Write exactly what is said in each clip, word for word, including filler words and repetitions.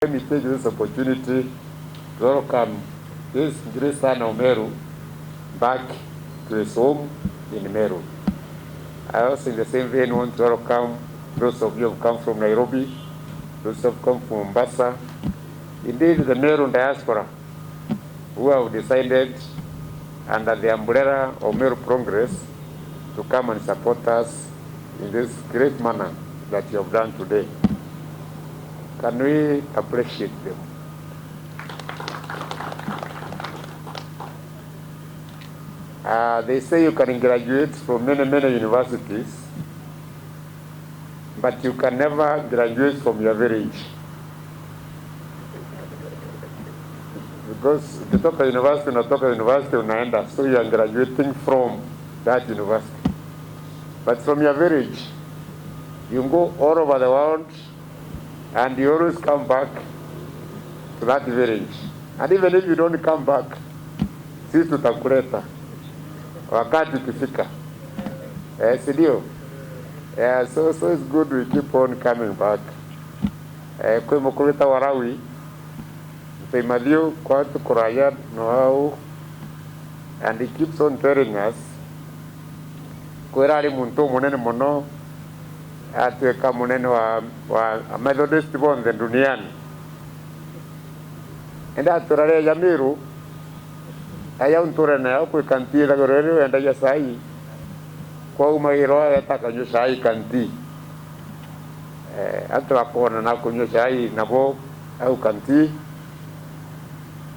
Let me take this opportunity to welcome this great son of Meru back to his home in Meru. I also, in the same vein, want to welcome those of you who have come from Nairobi, those who have come from Mombasa, indeed the Meru diaspora who have decided under the umbrella of Meru Progress to come and support us in this great manner that you have done today. Can we appreciate them? Uh, they say you can graduate from many, many universities, but you can never graduate from your village. Because ukitoka university, unatoka university, unaenda, so you are graduating from that university. But from your village, you go all over the world, and you always come back to that village. And even if you don't come back, sisi tutakuleta wakati ukifika. Eh, si ndio? Yeah, so, so it's good we keep on coming back. Eh, kwi mukuru witagwa Lawi, Mzee Mathiu, kwao ti kuraya no au, and he keeps on telling us, kwira ari muntu umunene mono, atuika munene wa, wa Methodist bonthe duniani. Indi atwira ria Jamiru, aja nturene yao kwi kanti ithagirwa iri wendagia cai, kwou magira ageeta akanyua cai kanti. Eh, antu bakoonana kunyua cai nabo au kanti,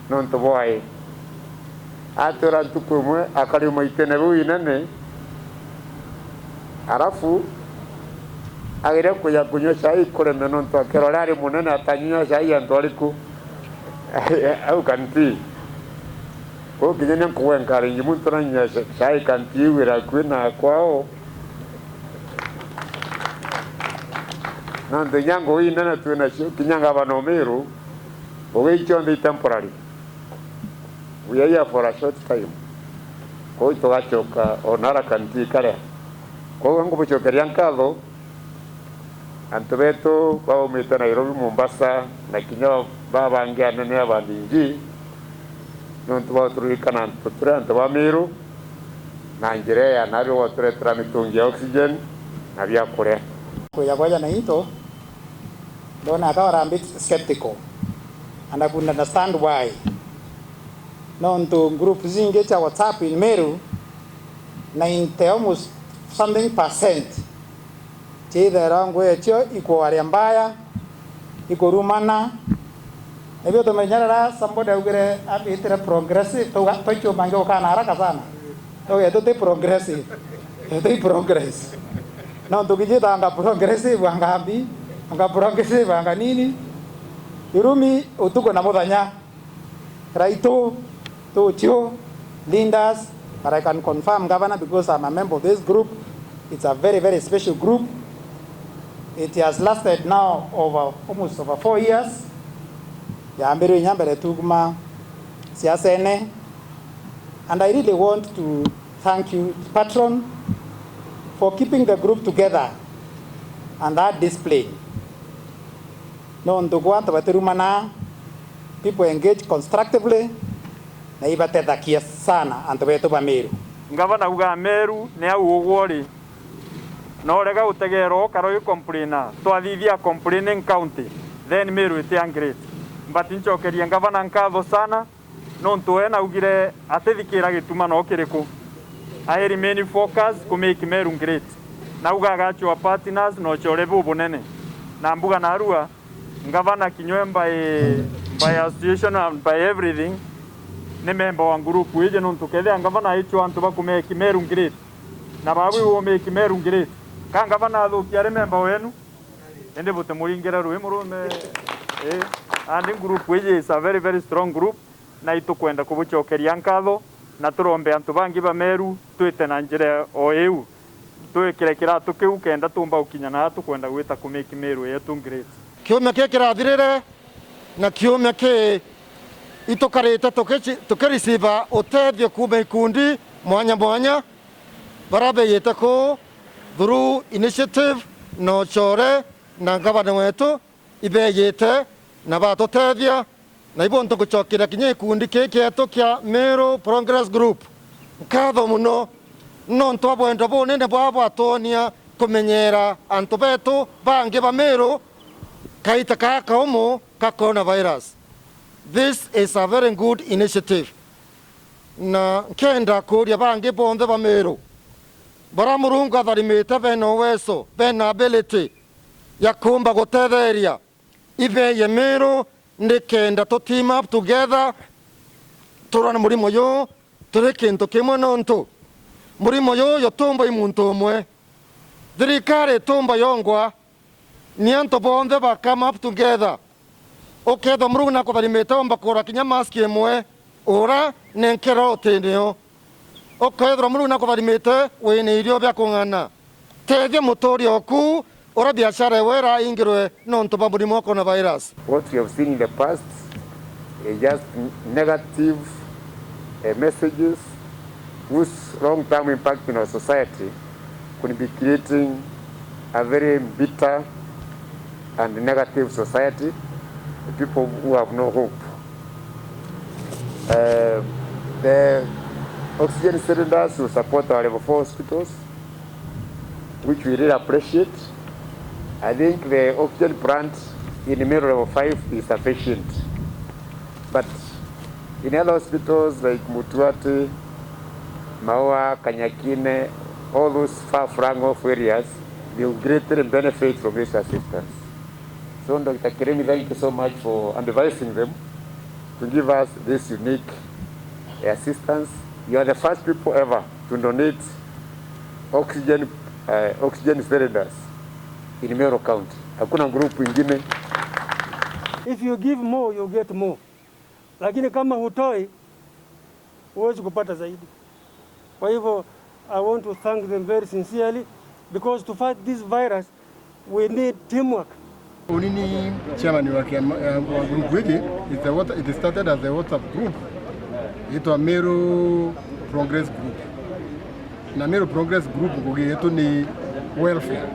nontu bwae. Atwira ntuku imwe akari maitene bau inene, arafu ageria kuja kunyua cai kureme, nontu akerwa uria ari munene atanyua cai antu ariku? Au kanti. Kwou kinya ni nkugwa encourage muntu nanyua ca-, cai kanti iu iri akui na kwao. Nontu inya ngugi inene twi nacio, kinya ngavana o Meru, ngugi ii cionthe i temporary. We are here for a short time. Kwou tugacoka o nara kanti karia. Kwou ngubucokeria nkatho antu betu baumite Nairobi, Mombasa, na kinya baba bangi anene a banthiji, nontu bwa guturirikana antu turi antu ba Meru na njira ii ya naarua gwaturetera mitungi ya oxygen na bia kuria. Kwija kwaja na into, ndona aka ora a bit skeptical, and I could understand why. Nontu group zingi cia WhatsApp in Meru, ninety almost something percent, ciithairwa ngugi cio ikwaria mbaya, ikurumana. Nibio tumenya riria somebody augire abitire progressive, tuga, twaicumbangia gukana haraka sana. Tuge tuti progressive, tuti progress. Nontu kijita anga progressive, anga mbi, anga progressive, anga nini. Irumi utuku na muthenya. Raitu, tucio, leaders, but I can confirm, Governor, because I'm a member of this group, it's a very, very special group. It has lasted now over, almost over four years. Yaambirwe inya mbere tu kuma siasene. And I really want to thank you, patron, for keeping the group together and that discipline. Nontu kwa antu batirumana, people engage constructively, na ibatethagia sana antu betu ba Meru. Ngavana auga Meru ni au ugwe uri, na urega gutegeera ukara ugicomplaina. Twathithia complaining county, then Meru iti a great. But ncokerie ngavana nkatho sana, nontu we naugire atithikira gituma no kiriku. I remain focused ku make Meru great. Nauga agacoa partners na ucore bubunene. Na mbuga narua, ngavana kinywe by, by association and by everything, ni member wa group iji, nontu kethira ngavana aicoa antu bakumeki Meru great, na babu umeki Meru great, ka ngavana athukia ari member wenu, indi butimuringire rui murume. Eh, and group iji is a very, very strong group, na itukwenda kubucokeria nkatho, na turombe antu bangi ba Meru twite na njira o iu. Twikire kiratu kiu kenda tumba gukinya na tukwenda gwita ku make Meru yetu great. Kiumia kii kirathirire, na kiumia kii itukarite tukici-, tukireceive utethio kuuma ikundi mwanya mwanya, baria beeyite kuu through initiative na ucore na ngavana wetu. Ibeeyite na batutethia, na ibo ntugucokeria kinya gikundi kii kietu kia Meru Progress Group nkatho mono, nontu bwa bwendo bunene bwao bwatwonia kumenyera antu betu bangi ba Meru kaita kaa kaumu ka coronavirus. This is a very good initiative, na nkenda kuuria bangi bonthe ba Meru baria Murungu atharimite bena uwezo, bena ability ya kuumba gutetheria, ibeeye Meru nikenda tu team up together, turane murimo juu turi kintu kimwe, nontu murimo juu jutumbwa i muntu umwe. Thirikari itumbwa yongwa, ni antu bonthe ba come up together. Ukethwa Murungu nakutharimite, umba kugura kinya mask imwe, ura nenkera utini u. Ukethirwa Murungu nakutharimite, wina irio bia kung'ana, tethia mutuuria oku uria biashara ewe iraingirwe nontu bwa murimo wa coronavirus. What we have seen in the past is just negative, eh, messages whose long-term impact in our society could be creating a very bitter and negative society, people who have no hope. Uh, the oxygen cylinders will support our level four hospitals, which we really appreciate. I think the oxygen plant in Meru level five is sufficient. But in other hospitals like Mutuati, Maua, Kanyakine, all those far flung off areas, they will greatly benefit from this assistance. So, Doctor Kiremi, thank you so much for advising them to give us this unique assistance. You are the first people ever to donate oxygen, uh, oxygen cylinders in Meru County. Hakuna group ingine. If you give more, you get more. Lakini kama hutoi, huwezi kupata zaidi. Kwa hivyo, I want to thank them very sincerely, because to fight this virus, we need teamwork. Uni ni chairman wa kiama, ya, wa group hili. It's a WhatsApp, it started as a WhatsApp group. Itwa Meru Progress Group. Na Meru Progress Group ngugi yetu ni welfare.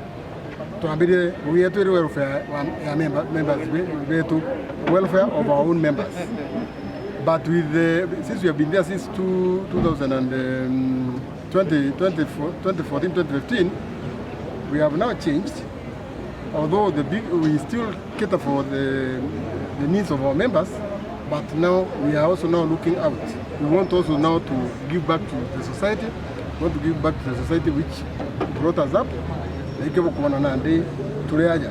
Twambirie ngugi yetu iri welfare wa, ya member, members be-, betu, welfare of our own members. But with the, since we have been there since two, two thousand and, um, twenty, twenty-four, twenty fourteen, twenty fifteen, we have now changed. Although the big, we still cater for the, the needs of our members, but now we are also now looking out. We want also now to give back to the society. We want to give back to the society which brought us up. Na ikio bukwona nandi turi aja.